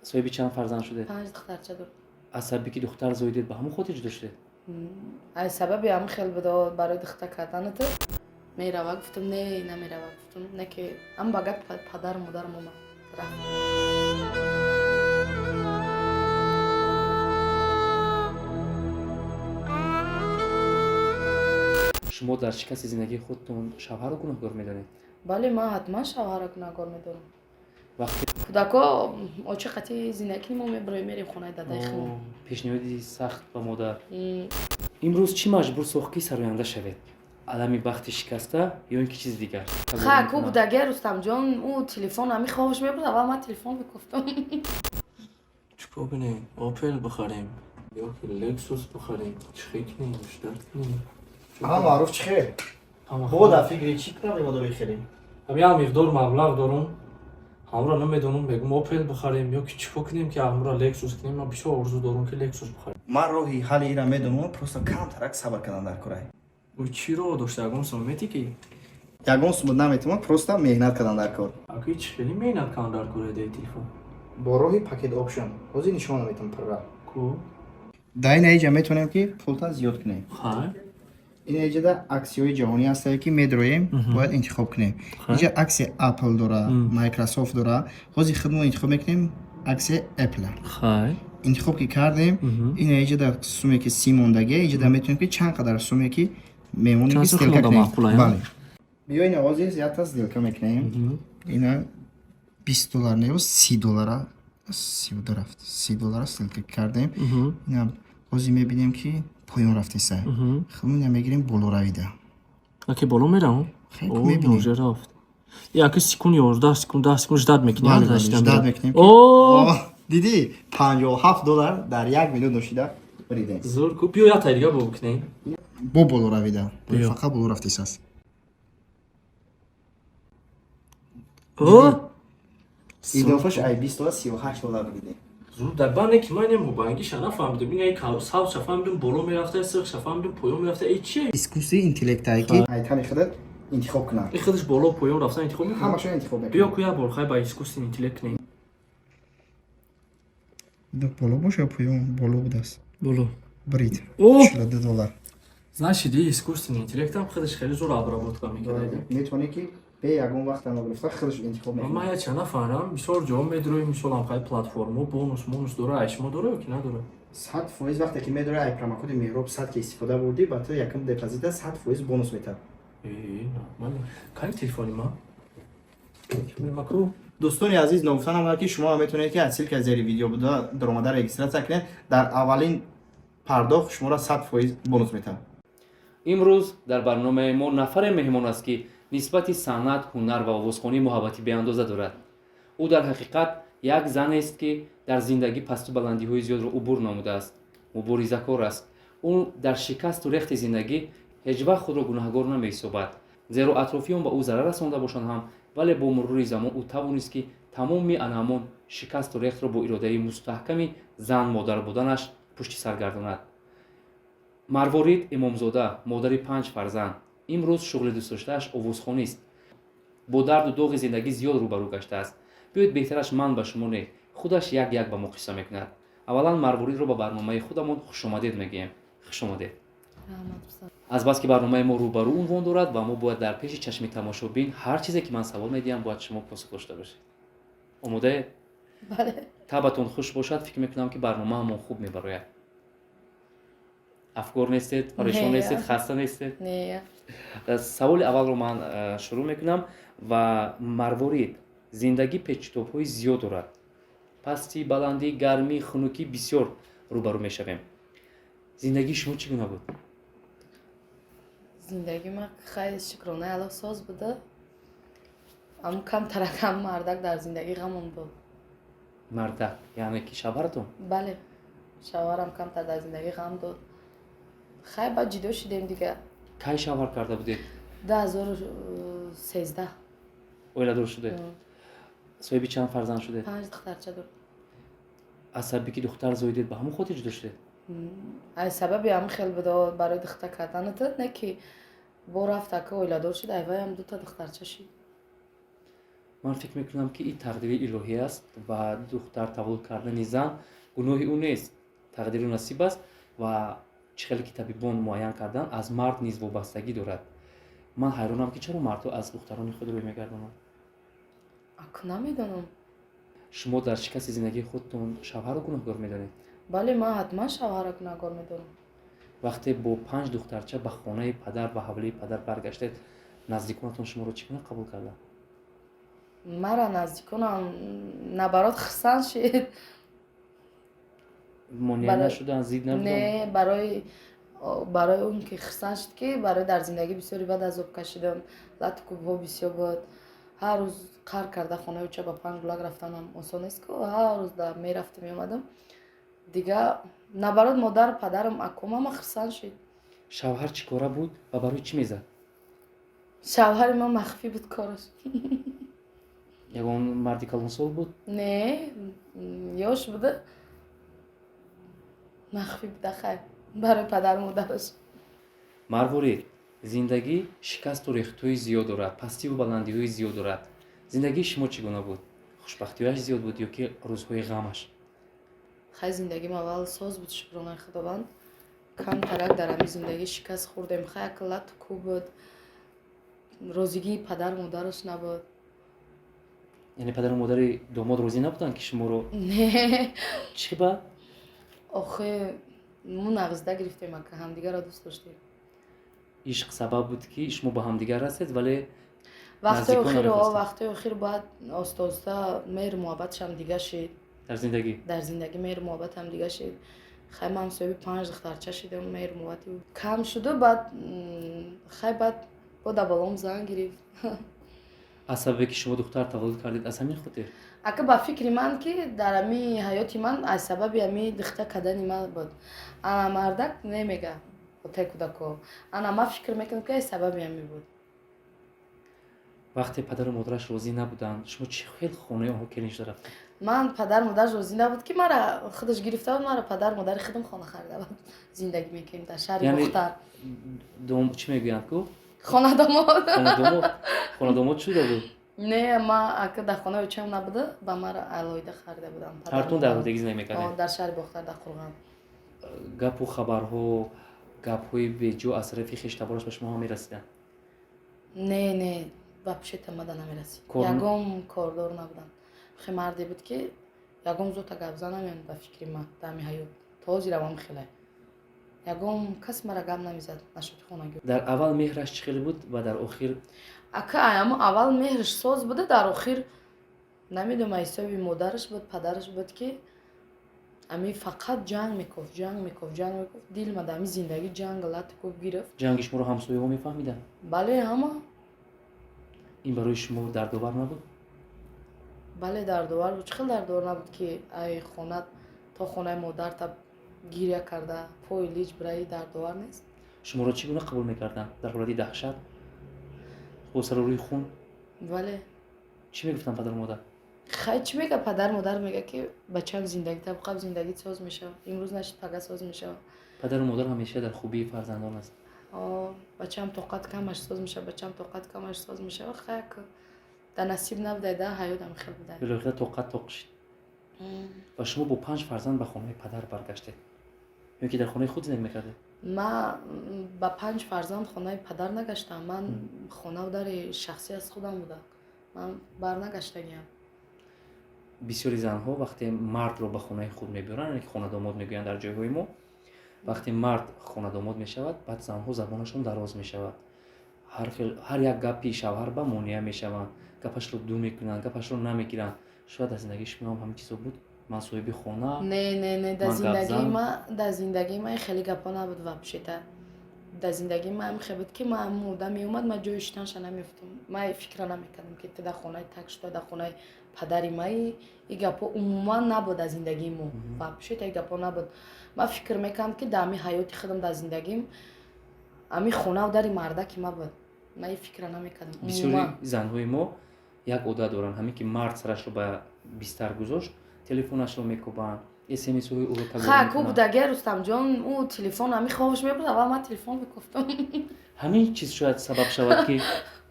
Соҳиби чанд фарзанд шудед? Панҷ духтарча дорам. Аз сабаби ки духтар зоидед, ба ҳамон хотир ҷудо шудед? Аз сабаби ҳамин хел буда барои духта карданата мерава, гуфтам, не, намерава, гуфтам, не ки ам ба гапи падару модарам омад, рафт. Шумо дар шикасти зиндагии худтон шавҳарро гуноҳгор медонед? Бале, ман ҳатман шавҳарро гунаҳгор медорам. Вақте Кӯдако очи қати зиндагӣ мо мебироем, мерем хонаи дадаи худам. Пешниҳоди сахт ба модар. Имрӯз чӣ маҷбур сохт, ки сароянда шавед? Алами бахти шикаста ё ин ки чизи дигар? Ха, ку будаге, Рустамҷон, ӯ телефон ҳами хобаш мебурд, аввал ман телефон мекуфтам. Чикор кунем? Опел бихарем ё ки Лексус бихарем? Чӣ кунем? Ждать кунем? Ҳама маъруф, чӣ хел? Бо дар фикри чӣ проблема дорӣ хеле? Ҳам як миқдор маблағ дорум, ҳамро намедонам, мегум, Опел бихарем ё ки чикор кунем, ки ҳамро Лексус кунем. Ман бисёр орзу дорум, ки Лексус бихарем. Ман роҳи ҳалли инро медонам, просто камтарак сабр кардан дар корай. Ӯ чӣ роҳ дошта? Ягон сум метӣ ки? Ягон сумуд наметавонам, просто меҳнат кардан дар кор. Аки чӣ хеле меҳнат кардам дар кори деи телефон? Бо роҳи пакет опшн ҳозир нишон метавон пурра. Ку? Дар ин иҷа метавонем, ки пулта зиёд кунем. Хай. Ин иҷада аксияҳои ҷаҳонӣ ҳастае, ки медроем, бояд интихоб кунем. Иҷа аксия Apple дора, Microsoft дора. Ҳозир худмо интихоб мекунем аксия Apple. Хай. Интихоб ки кардем, ин иҷада суме ки си мондагия, иҷада метавонем, ки чанд қадар суме ки мемонем, ки Чанд сум сделка худо кунем. маъқул, ая? Бале, биё, ина ҳозир якта сделка мекунем. Ина 20 доллар не, 30 доллара, 32 рафт, 30 доллара сделка кардем. Ина ҳозир мебинем, ки поён рафтеса. Худмо ина мегирем боло равида. Аки боло мерам? Хай, О, мебинем. уже рафт. Яки секунд, 11 секунд, 10 секунд ждать мекунем. Бале, ждать мекунем. О. О, дидӣ, 57 доллар дар як минут ношида буридем. Зур ку, биё, як тай дига бо бикунем. Бо боло равида. Биё. Фақат боло рафтесааст. О. Илофаш ай 20 доллар 38 доллар буридем. Зур, дар бане ки ман нем бангиша нафаҳмидам. Ин ай сабзша фаҳмидам, боло мерафта, сирхша фаҳмидам, поён мерафта. Эй, чие? Искусственный интеллектае, ки айтани худат интихоб кунад. Ин худаш боло поён рафтан интихоб мекунад? Ҳамашо интихоб Биё мекунад. ку, як бор хай ба искусственный интеллект кунем. Боло боша, поён? Боло будааст. Боло. Брид. О! 42 доллар. Значит, и искусственный интеллектам худаш хеле зур обработка мекунад. Метавонӣ, ки бе ягон вақт нагирифта худаш интихоб Ман мекунад. як ча нафаҳмам, бисёр ҷо медрои, мисол ҳам хай платформо бонус монус дора, ай шумо дора ё ки надора? 100%. Вақте ки медори, ай промокоди Меҳроб 100 ки истифода бурдӣ, ба ту якум депозита 100% бонус метавад. Э, нормально. Кани телефони ма? Телефони ма ку? Дӯстони азиз, ногуфта намонад, ки шумо метавонед, ки аз ссылка зери видео буда даромада регистрация кунед. Дар аввалин пардохт шуморо 100% бонус метавад. Имрӯз дар барномаи мо нафаре меҳмон аст, ки нисбати санъат, ҳунар ва овозхонӣ муҳаббати беандоза дорад. Ӯ дар ҳақиқат як занест, ки дар зиндагӣ пасту баландиҳои зиёдро убур намудааст, муборизакор аст. Ӯ дар шикасту рехти зиндагӣ ҳеҷ вақт худро гунаҳгор намеҳисобад, зеро атрофиён ба ӯ зарар расонда бошанд ҳам, вале бо мурури замон ӯ тавонист, ки тамоми ана ҳамон шикасту рехтро бо иродаи мустаҳками зан модар буданаш пушти сар гардонад. Марворид Имомзода, модари панҷ фарзанд, имрӯз шуғли дӯстдоштааш овозхонист. Бо дарду доғи зиндагӣ зиёд рӯбарӯ гаштааст. Биёед, беҳтараш ман ба шумо не, худаш як як ба мо қисса мекунад. Аввалан Марворидро ба барномаи худамон хушомадед мегӯем. Хушомадед. Раҳмат, Рустам. Азбаски барномаи мо рӯбарӯ унвон дорад ва мо бояд дар пеши чашми тамошобин ҳар чизе ки ман савол медиҳам, бояд шумо посух дошта бошед. Омодаед? Бале. Табатон хуш бошад, фикр мекунам, ки барномаамон хуб мебарояд. Афгор нестед, парешон Не. нестед, хаста нестед? Не. Саволи аввалро ман шурӯъ мекунам. Ва Марворид, зиндагӣ печутобҳои зиёд дорад, пастӣ, баландӣ, гармӣ, хунукӣ бисёр рӯбарӯ мешавем. Зиндагии шумо чӣ гуна буд? Зиндагӣ ма, хай, шукронаи Аллоҳ, соз буда. Ам камтаракам мардак дар зиндагӣ ғамон буд. Мардак, яъне ки шавҳаратон? Бале, шавҳарам камтар дар зиндагӣ ғам дод. Хай, баъд ҷудо шудем дига. Кай шавҳар карда будед? 2013. Оиладор шудед? Соҳиби чанд фарзанд шудед? Панҷ духтарча дорам. Аз сабаби ки духтар зоидед, ба ҳамон хотир ҷудо шудед? Аз сабаби ҳамин хел буда барои духта карданата, не ки бо рафта, ки оиладор шуд, айваям дута духтарча шуд. Ман фикр мекунам, ки ин тақдири илоҳӣ аст ва духтар таваллуд кардани зан гуноҳи ӯ нест, тақдиру насиб аст ва чӣ хеле ки табибон муайян карданд, аз мард низ вобастагӣ дорад. Ман ҳайронам, ки чаро мардҳо аз духтарони худ рӯй мегардонанд. Аку, намедонам. Шумо дар шикасти зиндагии худтон шавҳарро гуноҳгор медонед? Бале, ман ҳатман шавҳарро гунаҳгор медонам. Вақте бо панҷ духтарча ба хонаи падар, ба ҳавлии падар баргаштед, наздиконатон шуморо чӣ гуна қабул карданд? Мара наздиконам наоборот хурсанд шид. Монеа нашуданд, зид набуданд? Не, барои он ки хурсанд шуд, ки барои дар зиндагӣ бисёри бад азоб кашидам, лату кӯбҳо бисёр буд. Ҳар рӯз қар карда хонаи оча ба панҷ гулак рафтанам осон нест ку. Ҳар рӯз да мерафтам, меомадам. Дига наоборот модару падарам, аком ҳама хурсанд шид. Шавҳар чӣ кора буд ва барои чӣ мезад? Шавҳари ман махфӣ буд кораш. Ягон марди калонсол буд? Не, ёш буда, махфӣ буда, хайр, барои падару модараш. Марворид, зиндагӣ шикасту рехтҳои зиёд дорад, пастиву баландиҳои зиёд дорад. Зиндагии шумо чӣ гуна буд? Хушбахтиҳояш зиёд буд ё ки рӯзҳои ғамаш? Хай, зиндагим аввал соз буд, шукронаи Худованд. Камтарак дар ҳамин зиндагӣ шикаст хӯрдем. Хай, як лату кӯб буд, розигии падару модараш набуд. Яъне падару модари домод розӣ набуданд, ки шуморо? Не. Чӣ ба? Охе, мо нағзида гирифтем, ака, ҳамдигарро дӯст доштем. Ишқ сабаб буд, ки шумо ба ҳамдигар расед, вале вақтҳои наздикон охир намехостанд. Вақтҳои охир бояд оста оста меҳру муҳаббатшам дига шид. Дар зиндагӣ. Дар зиндагӣ меҳру муҳаббатам дига шид. Хай, ман соҳиби панҷ духтарча шидам, меҳру муҳаббати кам шуду. Баъд хай, баъд бо дабалом зан гирифт. Аз сабабе ки шумо духтар таваллуд кардед, аз ҳамин хотир? Ака, ба фикри ман, ки дар ҳами ҳаёти ман аз сабаби ҳами духта кардани ман буд. Ана мардак немега отай кӯдако. Ана ман фикр мекунам, ки аз сабаби ҳами буд. Вақте падару модараш розӣ набуданд, шумо чӣ хел хонаи онҳо келин шуда рафтед? Ман падару модараш розӣ набуд, ки мара худаш гирифта буд, мара падару модари худам хона харида буд, зиндагӣ мекунем дар шаҳри Яъне Бохтар. Дом чӣ мегӯянд ку? Хонадомод. Хонадомод, хонадомод шуда буд? Не, ма ака дар хонаи очам набуда, ба мара алоҳида харида будам. Ҳартун дар алоҳидагӣ зиндагӣ мекардед? Дар шаҳри Бохтар, дар Қурған. Гапу хабарҳо, гапҳои беҷо аз тарафи хештабораш ба шумо ҳам мерасиданд? Не, не, вообще тамада намерасид. Ягон кордор набудам. Хе, марде буд, ки ягон зота гапзан намеяд. Ба фикри ман, дар ҳами ҳаёт то ҳозирам хеле ягон кас мара гап намезад нашуди хонагӣ. Дар аввал меҳраш чӣ хеле буд ва дар охир? Ака, аямо аввал меҳраш соз буда, дар охир намедонам, ҳисоби модараш буд, падараш буд, ки ами фақат ҷанг мекофт, ҷанг мекофт, ҷанг мекофт. Дилма дар ҳами зиндагӣ ҷанг, лату кӯб гирифт. Ҷанги шуморо ҳамсояҳо мефаҳмиданд? Бале, ҳама. Ин барои шумо дардовар набуд? Бале, дардовар буд. Чӣ хел дардовар набуд, ки ай хона то хонаи модарта гиря карда, пои лиҷ бираи, дардовар нест? Шуморо чӣ гуна қабул мекарданд дар ҳолати даҳшат, бо сару рӯи хун? Бале. Чӣ мегуфтанд падару модар? Хай, чӣ мега падар модар? Мега, ки бачаам, зиндагӣ табқаб, зиндагӣ соз мешавад, имрӯз нашид, пага соз мешавад. Падару модар ҳамеша дар хубии фарзандон аст. Бачаам, тоқат камаш, соз мешавад, бачаам, тоқат камаш, соз мешавад. Хай, дар насиб набудай, да ҳаётам хел будай. Билохира тоқат тоқ шид ва шумо бо панҷ фарзанд ба хонаи падар баргаштед ё ки дар хонаи худ зиндагӣ мекардед? Ман ба панҷ фарзанд хонаи падар нагаштам. Ман хонаву дари шахсӣ аз худам буда, ман барнагаштагиам. Бисёри занҳо вақте мардро ба хонаи худ мебиёранд, яъне ки хонадомод мегӯянд дар ҷойҳои мо, вақте мард хонадомод мешавад, баъд занҳо забонашон дароз мешавад, ҳар як гапи шавҳар ба монеа мешаванд, гапашро ду мекунанд, гапашро намегиранд. Шояд дар зиндагии шумо ҳам ҳамин чизо буд: ман соҳиби хона. Не, не, не, дар Ман зиндагии гапзан. ма, дар зиндагии ман хеле гапҳо набуд. Вообще-то дар зиндагии ман ҳамин буд, ки ман ҳамун одам меомад, ман ҷои шиштанша намеёфтам. Ман фикра намекардам, ки ту дар хонаи так шуда, дар хонаи падари маи. И гапҳо умуман набуд дар зиндагии мо. Вообще-то и гапҳо набуд. Ман фикр мекардам, ки дар ҳамин ҳаёти худам, дар зиндагим ҳамин хонаву дари мардаки ма буд. Ман ин фикра намекардам Бисёри умуман. занҳои мо як одат доранд: ҳамин ки мард сарашро ба бистар гузошт, телефонашро мекӯбанд. СМСҳои ӯро такрор Ха, ку мекунад. будаге, Рустамҷон, ӯ телефон ҳами хобаш мебурд, аввал ман телефон мекуфтам. Ҳамин чиз шояд сабаб шавад, ки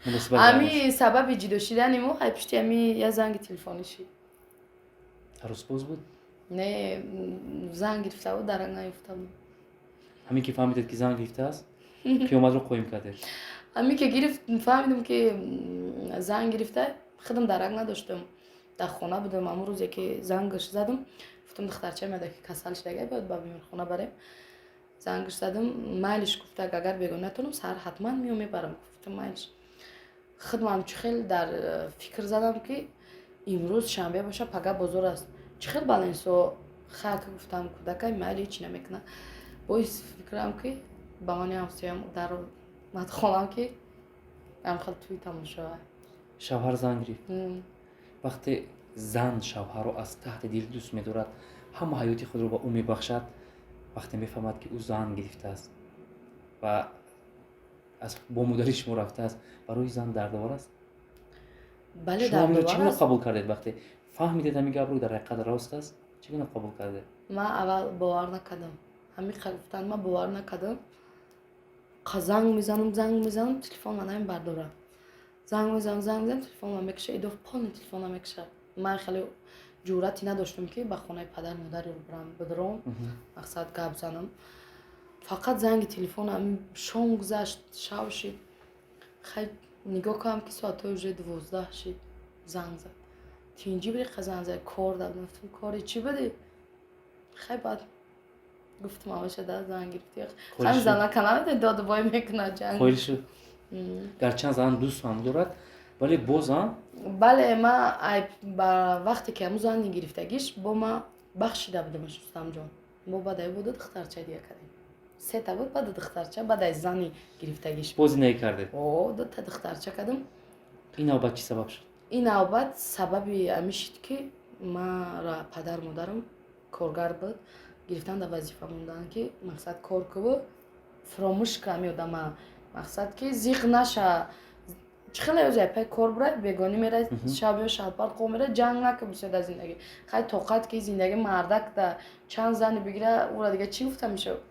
муносибат вайрон Ҳами сабаби ҷудо шидани мо ҳай пушти ҳами я занги телефонӣ шид. шуд. Арӯсбоз буд? Не, зан гирифта буд, дарак наёфта буд. Ҳамин ки фаҳмидед, ки зан гирифтааст, қиёматро қоим кардед? Ҳамин ки гирифт, фаҳмидам, ки зан гирифта, худам дарак надоштам, дар хона будам. Ҳамон рӯзе ки зангаш задам, гуфтам, духтарчаи мада ки касал шудага, бояд ба беморхона барем. Зангаш задам, майлиш гуфта, агар бегон натонам, саҳар ҳатман меом, мебарам. Гуфтам, майлиш. Худам ҳамчу хел дар фикр задам, ки имрӯз шанбе боша, пага бозор аст, чӣ хел баленсо хак. Гуфтам, кӯдакай, майли, ҳеч намекуна. Боис фикрам, ки ба мани ҳамсоям дар омад хонам, ки ҳамхел тӯи тамошо. Шавҳар зан гирифт. Вақте зан шавҳарро аз таҳти дил дӯст медорад, ҳама ҳаёти худро ба ӯ мебахшад, вақте мефаҳмад, ки ӯ зан гирифтааст ва аз бо модари шумо рафтааст, барои зан дардовар аст. Бале. Шумо ҳаминро чӣ Дардовар гуна аст. қабул кардед, вақте фаҳмидед ҳамин гапро, дар ҳақиқат рост аст, чӣ гуна қабул кардед? Ман аввал бовар накардам. Ҳамин гуфтан, ман бовар накардам. Занг мезанам, занг мезанам, телефон ман намебардорад. Занг мезанам, занг мезанам, телефон ман мекаша, идоф полный телефон мекаша. Ман хеле ҷуръате надоштам, ки ба хонаи падар модари барам, бидаром, мақсад гап занам. Фақат занги телефон. Шом гузашт, шав шид. Хай, нигоҳ кардам, ки соатҳои уже 12 шид. Занг зад, тинҷӣ бири, занг зад, кор дад. Гуфтам, кори чӣ будӣ? Хай, баъд гуфтам, ҳамаша да занг гирифтӣ. Ҳам занака намедони, доду бой мекунад, ҷанг. Қоил шуд. Гарчанд зан дӯст ҳам дорад, вале бозам. Бале, ма ба вақте ки ҳамун зани гирифтагиш бо ма бахшида будамаш, Рустамҷон. Мо баъд ай буду духтарча дига кардем, сета буд, баъд духтарча, баъд ай зани гирифтагиш. Боз зиндагӣ кардед? О, дута духтарча кардам. Ин навбат чӣ сабаб шуд? Ин навбат сабаби ҳамин шуд, ки мара падару модарам коргар буд, гирифтан, дар вазифа мондан, ки мақсад кор куву фуромӯш ка ҳами одама, мақсад ки зиқ наша. Чӣ хеле ӯзи пай кор бурад, бегонӣ мерад, шаб ё шабпар қом мерад, ҷанг нака бисёр дар зиндагӣ. Хай, тоқат ки зиндагӣ мардак да чанд зани бигира, ӯра дига чӣ гуфта мешавад?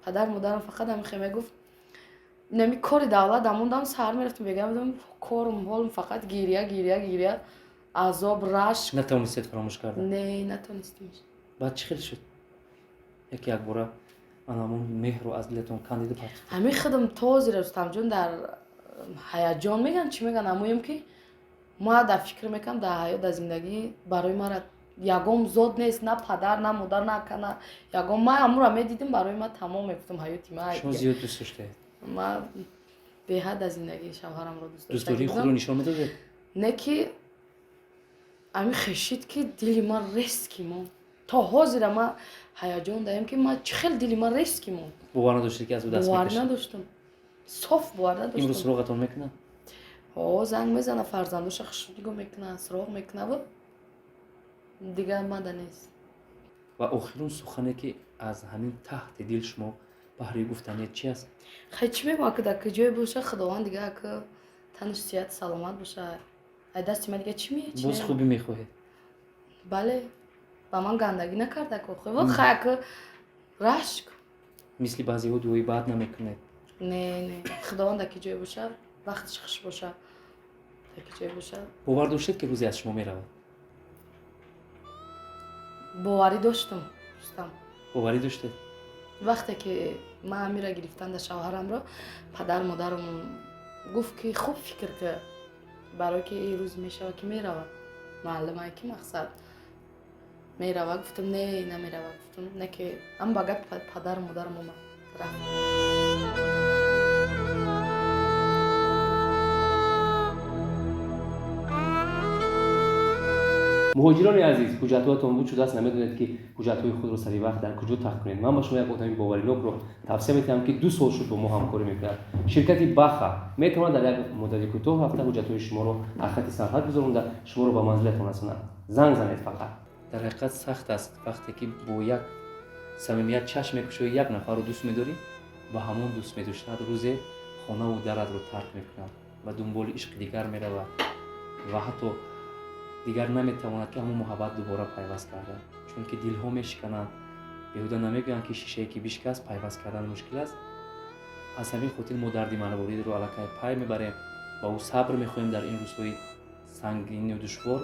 Падару модарам фақат ҳамин хел мегуфт. Нами кори давлат дамондам, саҳар мерафтам, бега будам, корум ҳолум фақат гиря, гиря, гиря, азоб, рашк. Натавонистед фаромӯш карда? Не, натонистем. Баъд чӣ хел шуд, яке якбора ана ҳамон меҳру аз дилатон кандида партофт? Ҳамин худам то ҳозир, Рустамҷон, дар ҳаяҷон мегӯянд, чӣ мегӯянд, ҳамоем, ки ма дар фикр мекунам, дар ҳаёт, дар зиндагӣ барои мара ягон зод нест, на падар, на модар, на ака, на ягон. Ма ҳамонро медидим, барои ма тамом, мегуфтам, ҳаёти ма. Шумо зиёд дӯст доштаед? Ма беҳад аз зиндагии шавҳарамро дӯст. Дӯстдории худро нишон медодед? Не, ки ҳамин хешид, ки дили ман резкий монд. То ҳозира ма ҳаяҷон даем, ки ма чӣ хел дили ман резкий монд. Бовар надоштед, ки аз ӯ даст Бовар мекашад? надоштам, соф бовар Имрӯз надоштам. суроғатон мекунад? О, занг мезана, фарзандоша хушрӯ нигоҳ мекунад, суроғ мекунаву дигар мада нест. Ва охирун сухане, ки аз ҳамин таҳти дил шумо баҳри гуфтанед, чи аст? Хай, чӣ мегӯям, ака, дар куҷое боша, Худованд дига, ака, тану сиҳат, саломат боша. Ай дасти ма дига чӣ мея? Боз хубӣ мехоҳед? Бале, ба ман гандагӣ накарда ку. Хай, ака, рашк. Мисли баъзеҳо дуои бад намекунед? Не, не, Худованд дар ки ҷое боша, вақтиш хуш боша, дар ки ҷое боша. Бовар доштед, ки рӯзе аз шумо меравад? Боварӣ доштам, Рустам. Боварӣ доштед? Вақте ки ман амира гирифтан дар шавҳарамро, падар модарам гуфт, ки хуб фикр ки, барое ки ин рӯз мешава, ки мерава, маълумае, ки мақсад мерава. Гуфтам, не, намерава, гуфтам, не, ки ам ба гапи падару модарам омад, рафт. Муҳоҷирони азиз, ҳуҷҷатҳоятон буд шудааст, намедонед, ки ҳуҷҷатҳои худро сари вақт дар куҷо тахт кунед. Ман ба шумо як одами боваринокро тавсия медиҳам, ки 2 сол шуд бо мо ҳамкорӣ мекунад. Ширкати Баха метавонад дар як муддати кӯтоҳ ҳафта ҳуҷҷатҳои шуморо аз хати сарҳад гузаронда, шуморо ба манзилатон расонад. Занг занед фақат. Дар ҳақиқат сахт аст, вақте ки бо як самимият чашм мекушоӣ, як нафарро дӯст медорӣ ва ҳамон дӯст медоштанат рӯзе хонаву даратро тарк мекунад ва дунболи ишқи дигар меравад ва ҳатто дигар наметавонад, ки ҳамон муҳаббат дубора пайваст гардад. Чунки дилҳо мешикананд. Беҳуда намегӯянд, ки шишае, ки бишкаст, пайваст кардан мушкил аст. Аз ҳамин хотир мо дарди марворидро аллакай пай мебарем ва ӯ сабр мехоҳем дар ин рӯзҳои сангину душвор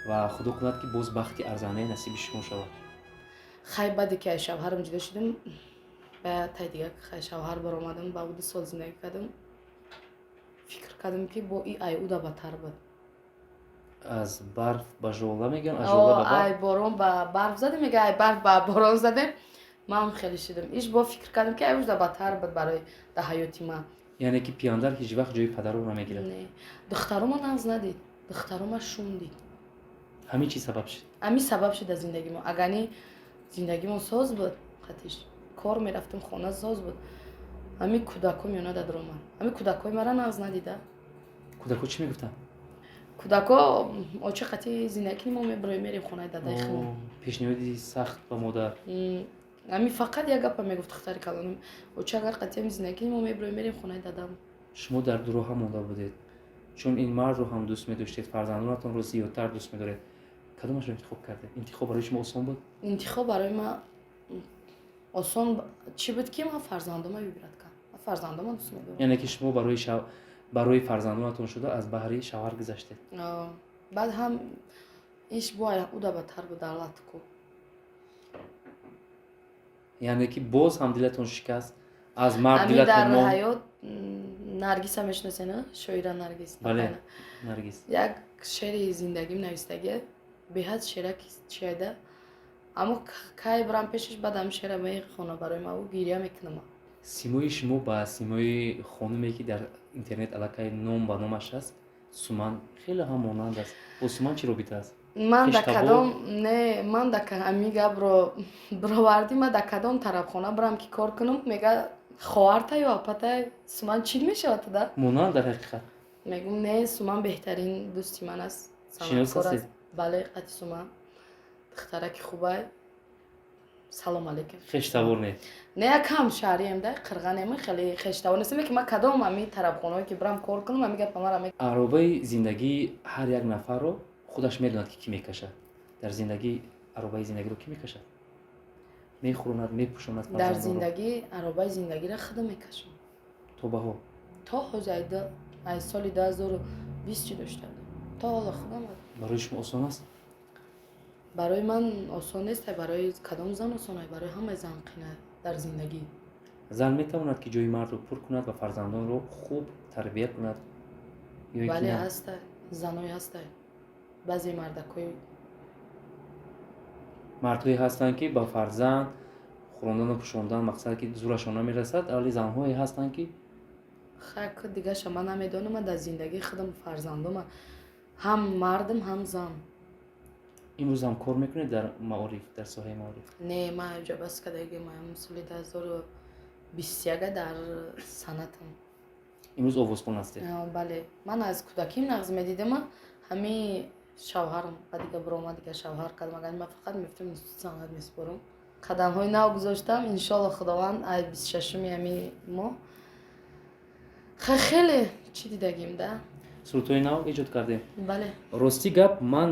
ва Худо кунад, ки боз бахти арзандае насиби шумо шавад. Хай, баъде ки аз шавҳарам ҷудо шудем, ба тай дига хай шавҳар баромадам, ба ӯ 2 сол зиндагӣ кардам. Фикр кардам, ки бо и ай уда бадтар буд. Аз барф ба жола мегӯям, аз жола ба ай барф. Борон ба барф задем, мега, ай барф ба борон задем. Ман хеле шудам иш бо фикр кардам, ки ай уда бадтар буд барои дар ҳаёти ман. Яъне ки пияндар ҳеҷ вақт ҷои падарро намегирад. Не, духтарома нағз надид, духтарома шум дид. Ҳамин чиз сабаб шуд? Ҳамин сабаб шуд дар зиндагимо. Агарни зиндагимон соз буд, хатиш кор мерафтем, хона соз буд, ҳамин кӯдакҳо миёна дар омад, ҳамин кӯдакҳои мара нағз надида. Кӯдакҳо чӣ мегуфтанд? Кӯдакҳо: «Очи, қати зиндагӣ мо мебироем, мерем хонаи дадаи худмон». Пешниҳоди сахт ба модар. Ҳамин фақат як гапа мегуфт духтари калоним: «Очи, агар қатиам зиндагӣ мо мебироем, мерем хонаи дадам». Шумо дар дуроҳа монда будед, чун ин мардро ҳам дӯст медоштед, фарзандонатонро зиёдтар дӯст медоред. Кадомашро интихоб кардед? Интихоб барои шумо осон буд? Интихоб барои ман осон чӣ буд, ки ман фарзандома выбрать кардам. Ман фарзандома дӯст медорам. Яъне ки шумо барои фарзандонатон шуда аз баҳри шавҳар гузаштед. Баъд ҳам иш бо уда бадтар буд дар латку. Яъне ки боз ҳам дилатон шикаст, аз мард ҳамин дар дилатон монд. ҳаёт Наргиса мешиносена, шоира Наргиз? Бале, Наргиз. Як шеъри зиндагим навистагия, беҳад шераки чиайда, аммо кай бирам пешаш, баъд ҳамин шеъра мехона барои ма, ӯ гиря мекунам. Симои шумо ба симои хонуме, ки дар интернет аллакай ном ба номаш аст, Суман, хеле ҳам монанд аст. Бо Суман чӣ робита аст? Ман да Хештабор? Кадом не, ман да ҳамин гапро бировардӣ. Ман да кадом тарабхона бирам, ки кор кунам, мега: «Хоҳарта ё апата Суман чӣ мешавад туда?» Монанд дар ҳақиқат. Мегум: «Не, Суман беҳтарин дӯсти ман аст, Шинос санъаткор ҳастед? аст». Бале, қати Суман духтараки хубай, салом алейкум. Хештабор не? Не, якам шаҳрием да, қирғанем, хеле хештавор нестем, ки ман кадом ҳамин тарабхонаое, ки бирам кор кунам, ҳамин гапа мара Аробаи зиндагии ҳар як нафарро худаш медонад, ки кӣ мекашад. Дар зиндагӣ аробаи зиндагиро кӣ мекашад, мехӯронад, мепӯшонад Дар фарзандонро? зиндагӣ аробаи зиндагиро худам мекашам. То ба ҳол? То ҳозир, ай соли 2020 чӣ дошта будам, то ҳоло худам. Барои шумо осон аст? Барои ман осон нест. Барои кадом зан осон? Барои ҳамаи зан қина дар зиндагӣ. Зан метавонад, ки ҷои мардро пур кунад ва фарзандонро хуб тарбия кунад ё ин ки Бале. не? Ҳаста, заное ҳаста, баъзе мардакҳои Мардҳое ҳастанд, ки ба фарзанд хӯрондану пӯшондан, мақсад, ки зурашон намерасад, вале занҳое ҳастанд, ки Хак, дигаша ман намедонам. Ман дар зиндагии худам, фарзандома, ҳам мардам, ҳам зан. Имрӯз ҳам кор мекунед дар маориф, дар соҳаи маориф? Не, ман ҷо бас кадаги. Ман соли 2021 дар санъатам. Имрӯз овозхон ҳастед? Бале, ман аз кӯдаким нағз медидама. Ҳамин шавҳарам ба дига биромад, дига шавҳар кардам. Агар ман фақат мефтам, институт санъат месупорам. Қадамҳои нав гузоштам, иншолло, Худованд, ай 26-уми ҳамин моҳ хеле чӣ дидагим да. Сурудҳои нав эҷод кардем? Бале. Рости гап, ман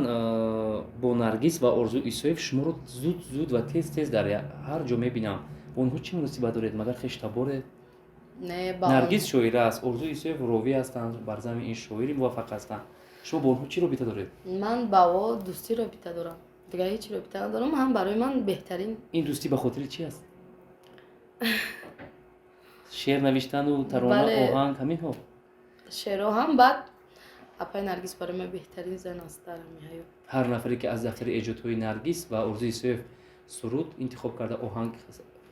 бо Наргиз ва Орзу Исоев шуморо зуд зуд ва тез тез дар ҳар ҷо мебинам. Бо онҳо чӣ муносибат доред? Магар хештаборед? Не, ба Наргиз шоира аст, Орзу Исоев ровӣ ҳастанд, бар зами ин шоири муваффақ ҳастанд. Шумо бо онҳо чӣ робита доред? Ман ба о дӯстӣ робита дорам, дигар ҳеҷ робита надорам. Ҳам барои ман беҳтарин. Ин дӯстӣ ба хотири чӣ аст? Шеър навиштану тарона? Бале. Оҳанг, ҳаминҳо? Шеърҳо ҳам. Баъд апаи Наргиз барои ман беҳтарин зан аст дар ҳамин ҳаёт. Ҳар нафаре, ки аз дафтари эҷодҳои Наргиз ва Орзу Исоев суруд интихоб карда,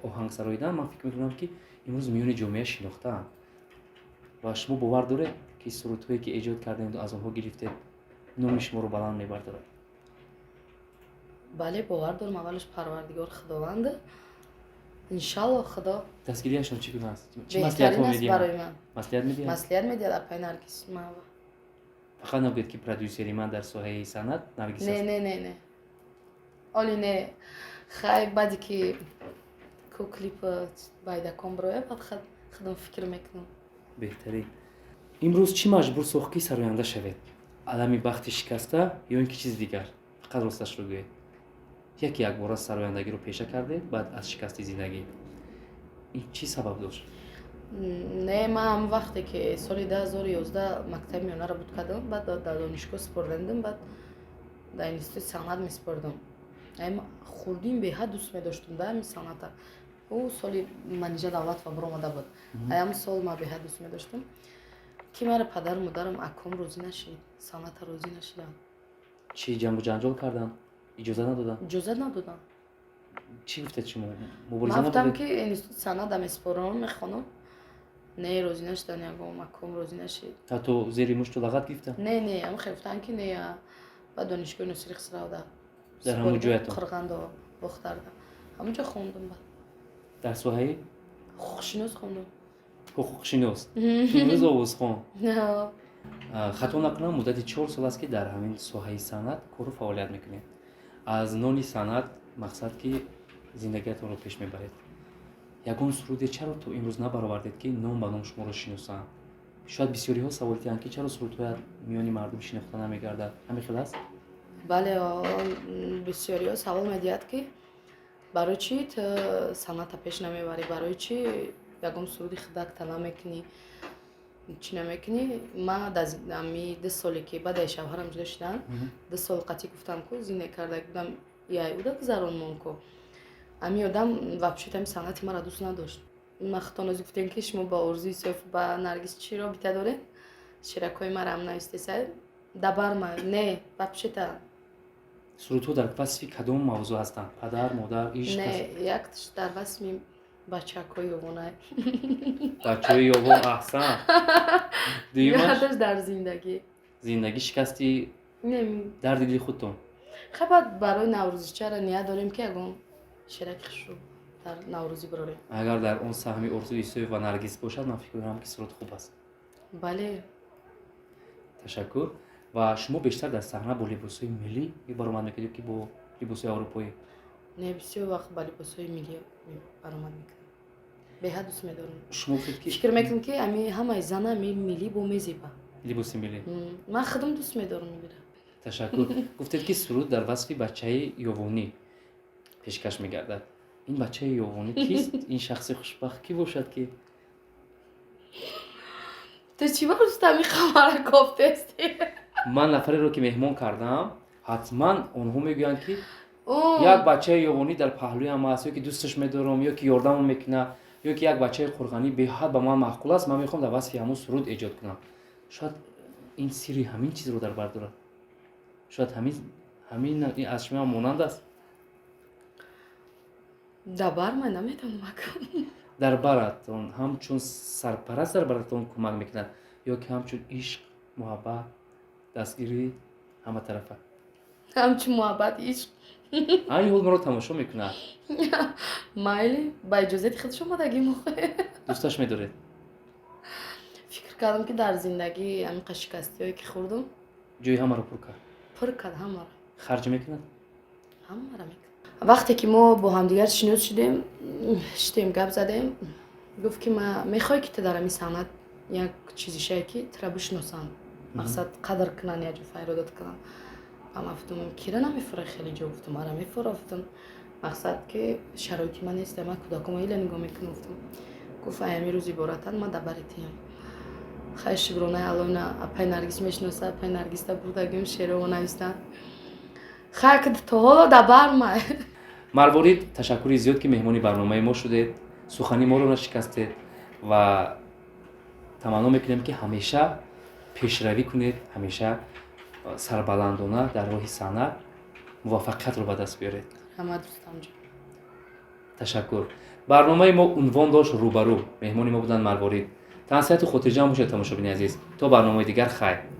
оҳанг сароидан, ман фикр мекунам, ки имрӯз миёни ҷомеа шинохтаанд. Ва шумо бовар доред, ки сурудҳое, ки эҷод кардем, аз онҳо гирифтед, номи шуморо баланд мебардорад? Бале, бовар дорам. Аввалаш Парвардигор Худованд, иншалло, Худо. Дастгириашон чӣ гуна аст? Чӣ Беҳтарин маслиҳатҳо аст медиҳанд? барои ман. Маслиҳат медиҳанд? Маслиҳат медиҳад апаи Наргиз ман. Фақат нагӯед, ки продюсери ман дар соҳаи санъат Наргиз Не. аст. Не, не, не, оли не. Хай, баъде ки ку клип байдакон бироя, баъд худам фикр мекунам. Беҳтарин. Имрӯз чӣ маҷбур сохт, ки сароянда шавед? Алами бахти шикаста ё ин ки чизи дигар? Фақат росташро гӯед. Яке якбора сарояндагиро пеша кардед баъд аз шикасти зиндагӣ. Ин чӣ сабаб дошт? Не, ман ҳам вақте ки соли 2011 мактаби миёнаро буд кардам, баъд дар донишгоҳ супордандам, баъд дар институти санъат месупордам. Хурдин беҳад дӯст медоштум да ҳамин санъата. Ӯ соли Манижа Давлатова баромада буд, аям сол ман беҳад дӯст медоштум, ки мара падару модарам, аком розӣ нашид, санъата розӣ нашиданд. Чӣ, ҷангу ҷанҷол карданд, иҷоза надоданд? Иҷозат надоданд. Чӣ гуфтед шумо, мубориза Ман гуфтам, набудед? ки институти санъата месупорам, мехонам. Не, розӣ нашиданд, ягон аком розӣ нашид. Ҳатто зери мушту лағат гирифтанд? Не, ам хел гуфтанд, ки не, ба донишгоҳи Носири Хисравда. Дар ҳамон ҷоятон? Қирғандо, Бохтарда, ҳамонҷо хондум баъд. Дар соҳаи? Ҳуқуқшинос хондум. Ҳуқуқшинос, имрӯз овозхон. Хато накунам, муддати 4 сол аст, ки дар ҳамин соҳаи санъат кору фаъолият мекунед. Аз нони санъат, мақсад, ки зиндагиятонро пеш мебаред. Ягон суруде чаро то имрӯз набаровардед, ки ном ба ном шуморо шиносанд? Шояд бисёриҳо савол диҳанд, ки чаро сурудҳоят миёни мардум шинохта намегардад. Ҳамин хел аст? Бале, бисёриҳо савол медиҳад, ки барои чӣ ту санъата пеш намебарӣ, барои чӣ ягон суруди худакта намекунӣ, чӣ намекунӣ. Ман ами 2 соле, ки баъд аз шавҳарам ҷудо шудам, 2 сол қатъӣ гуфтам, ку зиндагӣ карда будам, яй уда гузаронмон, ку ами одам вообще ами санъати маро дӯст надошт. Ма худтон озӣ гуфтем, ки шумо ба Орзу Исоев, ба Наргиз чӣ робита доред, ширакҳои маро ҳам навистеса дабарма. Не, вообще-то. Сурудҳо дар васфи кадом мавзӯъ ҳастанд? Падар, модар, ишқ? Не, якташ дар васфи бачакҳои ёвонай. Бачаҳои ёвон, аҳсан. Дуюмаш? Якташ дар зиндагӣ. Зиндагӣ, шикасти Не. дарди дили худтон. Хай, баъд барои наврӯзичара ният дорем, ки ягон шираки хушрӯ дар наврӯзӣ бирорем. Агар дар он саҳми Орзу Исоев ва Наргиз бошад, ман фикр мекунам, ки суруд хуб аст. Бале. Ташаккур. Ва шумо бештар дар саҳна бо либосҳои миллӣ баромад мекунед, ки бо либосҳои аврупоӣ? Не, бисёр вақт ба либосҳои миллӣ баромад мекунам, беҳад дӯст медорам. Шумо гуфтед, ки Фикр мекунам, ки ами ҳамаи зана ами миллӣ бо мезеба. Либоси миллӣ. Ман худам дӯст медорам миллиро. Ташаккур. Гуфтед, ки суруд дар васфи бачаи ёвонӣ пешкаш мегардад. Ин бачаи ёвонӣ кист? Ин шахси хушбахт кӣ бошад, ки Ту чӣ ба рустами хабара кофтести? Ман нафареро, ки меҳмон кардам, ҳатман онҳо мегӯянд, ки як бачаи ёвонӣ дар паҳлӯям аст, ё ки дӯсташ медорам, ё ки ёрдамон мекунад, ё ки як бачаи қурғанӣ беҳад ба ман маъқул аст, ман мехоҳам дар васфи ҳамон суруд эҷод кунам. Шояд ин сирри ҳамин чизро дар бар дорад, шояд ҳамин аз шумо монанд аст. Дабар ман наметавонам, ака. Дар баратон ҳамчун сарпараст дар баратон кӯмак мекунад, ё ки ҳамчун ишқ, муҳаббат, дастгирӣ ҳаматарафа? Ҳамчун муҳаббат, ишқ. Айни ҳол моро тамошо мекунад. Майли, ба иҷозати худаш омадагӣ мохе. Дӯсташ медоред? Фикр кардам, ки дар зиндагӣ ҳамин шикастиҳое, ки хӯрдум, Ҷои ҳамаро пур кард. Пур кард ҳамаро. Харҷ мекунад? Ҳамаро мекунад. Вақте ки мо бо ҳамдигар шинос шудем, шитем, гап задем, гуфт, ки ма мехоҳӣ, ки ту дар ҳамин санъат як чизи шае, ки тура бишиносанд, мақсад, қадр кунанд, як ҷо файродат кунанд. Ба ман гуфтам: «Кира намефура хеле ҷо?» Гуфтам: «Мара мефура». Гуфтам: «Мақсад, ки шароити ман нест, ман кӯдакома ила нигоҳ мекунам». Гуфтам. Гуфт: «Ай ҳамин рӯз иборатан ман дар бари тиям». Хай, шукронаи Аллоҳ, апай Наргиз мешиноса, апай Наргиста бурдагим, шерово навистанд. Хай, ки то ҳоло дар бар май. Марворид, ташаккури зиёд, ки меҳмони барномаи мо шудед, сухани моро нашикастед, ва таманно мекунем, ки ҳамеша пешравӣ кунед, ҳамеша сарбаландона дар роҳи санъат муваффақиятро ба даст биёред. Раҳмат, Рустамҷон. Ташаккур. Барномаи мо унвон дошт «Рӯбарӯ». Меҳмони мо буданд Марворид. Тансиҳату хотирҷамъ бошед, тамошобини азиз, то барномаи дигар, хайр.